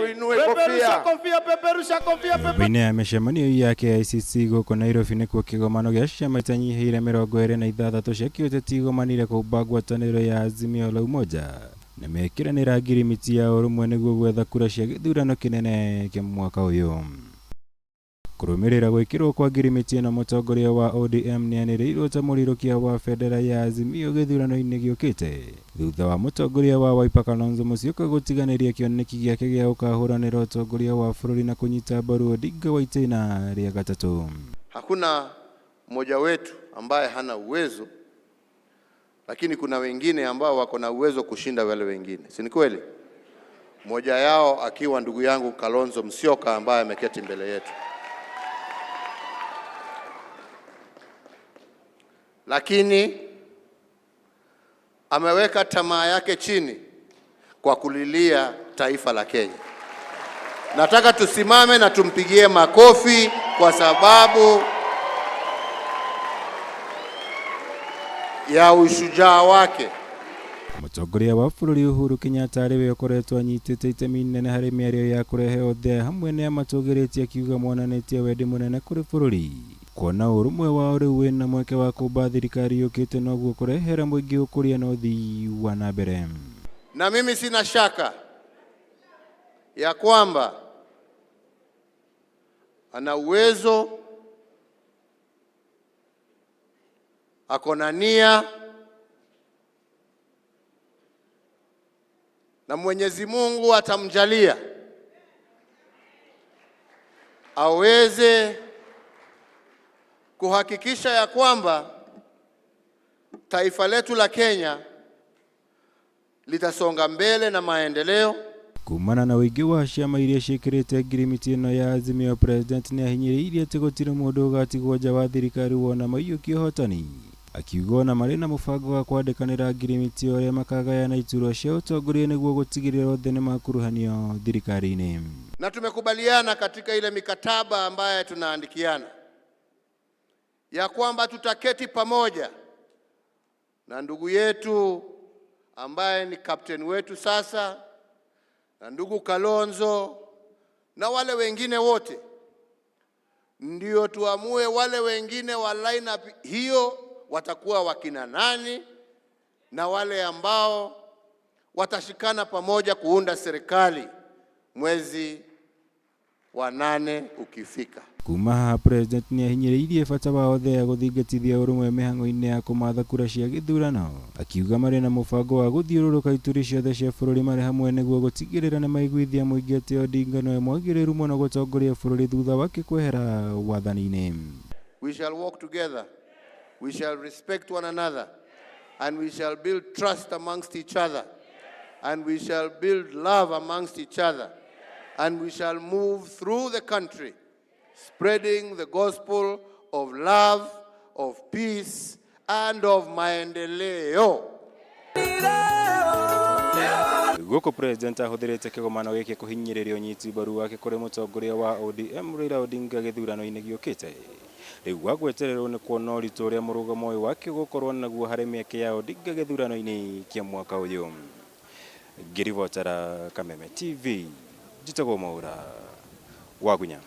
Tuinue Peperusha kofia. kofia, peperusha kofia, peperusha. Nyũmba-inĩ ya mĩcemanio ya KICC gũkũ Nairobi nĩkuo kĩgomano gĩa ciama itanyihĩire 26 cia kĩũteti igomanire kũũmba ngwatanĩro ya Azimio la Umoja na mekĩranĩra ngirimiti ya ũrũmwe nĩguo gwetha kura cia gĩthurano kĩnene kĩa mwaka ũyũ. Kũrũmĩrĩra gwĩkĩrwo kwa ngirimiti ĩno mũtongoria wa ODM nĩanĩrĩirwo ta mũrirũkia wa bendera ya Azimio gĩthurano-inĩ gĩũkĩte thutha wa mũtongoria wa Wiper Kalonzo Musyoka gũtiganĩria kĩoneki gĩake gĩa gũkahũranĩra ũtongoria wa bũrũri na kũnyita mbaru Odinga wa itĩna rĩa gatatũ. Hakuna mmoja wetu ambaye hana uwezo, lakini kuna wengine ambao wako na uwezo kushinda wale wengine, si ni kweli? Mmoja yao akiwa ndugu yangu Kalonzo Musyoka ambaye ameketi mbele yetu. Lakini ameweka tamaa yake chini kwa kulilia taifa la Kenya. Nataka tusimame na tumpigie makofi kwa sababu ya ushujaa wake. Mũtongoria wa bũrũri Uhuru Kenyatta arĩ we ũkoretwo anyitĩte itemi inene harĩ mĩario ya kũrehe othe hamwe nĩ amatũgĩrĩtie akiuga monanĩtie wendi mũnene kũrĩ bũrũri kuona ũrũmwe wao rĩu wĩna mweke wa kũmba thirikari yũkĩte noguo kũrehera mũingĩ ũkũria na ũthii wa na mbere. Na mimi sina shaka ya kwamba ana uwezo, ako na nia, na Mwenyezi Mungu atamjalia aweze kuhakikisha ya kwamba taifa letu la Kenya litasonga mbele na maendeleo. Kumana na ũingĩ wa ciama iria ciĩkĩrĩte ngirimiti ĩno ya Azimio, President nĩahinyĩrĩirie atĩ gũtirĩ mũndũ ũgatigwo nja wa thirikari wona maiyũkia ũhotani, akiuga ona marĩ na mũbango wa kwandĩkanĩra ngirimiti ũrĩa makagayana iturwa cia ũtongoria nĩguo gũtigĩrĩra othe nĩmakuruhanio thirikari-inĩ. Na tumekubaliana katika ile mikataba ambayo tunaandikiana ya kwamba tutaketi pamoja na ndugu yetu ambaye ni kapteni wetu sasa na ndugu Kalonzo na wale wengine wote, ndio tuamue wale wengine wa lineup hiyo watakuwa wakina nani na wale ambao watashikana pamoja kuunda serikali mwezi wa 8 ukifika. Kuma haha President nĩahinyĩrĩirie bata wa othe gũthingatithia ũrũmwe mĩhang'o-inĩ ya kũmatha kura cia gĩthurano, akiuga marĩ na mũbango wa gũthiũrũrũka ituri ciothe cia bũrũri marĩ hamwe nĩguo gũtigĩrĩra nĩmaiguithia mũingĩ atĩ Odinga nĩwe mwagĩrĩru mũno gũtongoria bũrũri thutha wake kwehera wathani-inĩ. We shall walk together, we shall respect one another, and we shall build trust amongst each other, and we shall build love amongst each other, and we shall move through the country spreading the gospel of love, of peace, and of maendeleo. Gũkũ President ahũthĩrĩte kĩgomano gĩkĩ kũhinyĩrĩria ũnyiti mbaru wake kũrĩ mũtongoria wa ODM Raila Odinga gĩthurano-inĩ gĩũkĩte. Rĩu gwagwetererwo nĩ kuona ũritũ ũrĩa mũrũgamo ũyũ wake ũgũkorwo naguo harĩ mĩeke ya Odinga gĩthurano-inĩ kĩa mwaka ũyũ. Ngĩribotera Kameme TV, njĩtagwo Mwaura Wagunya.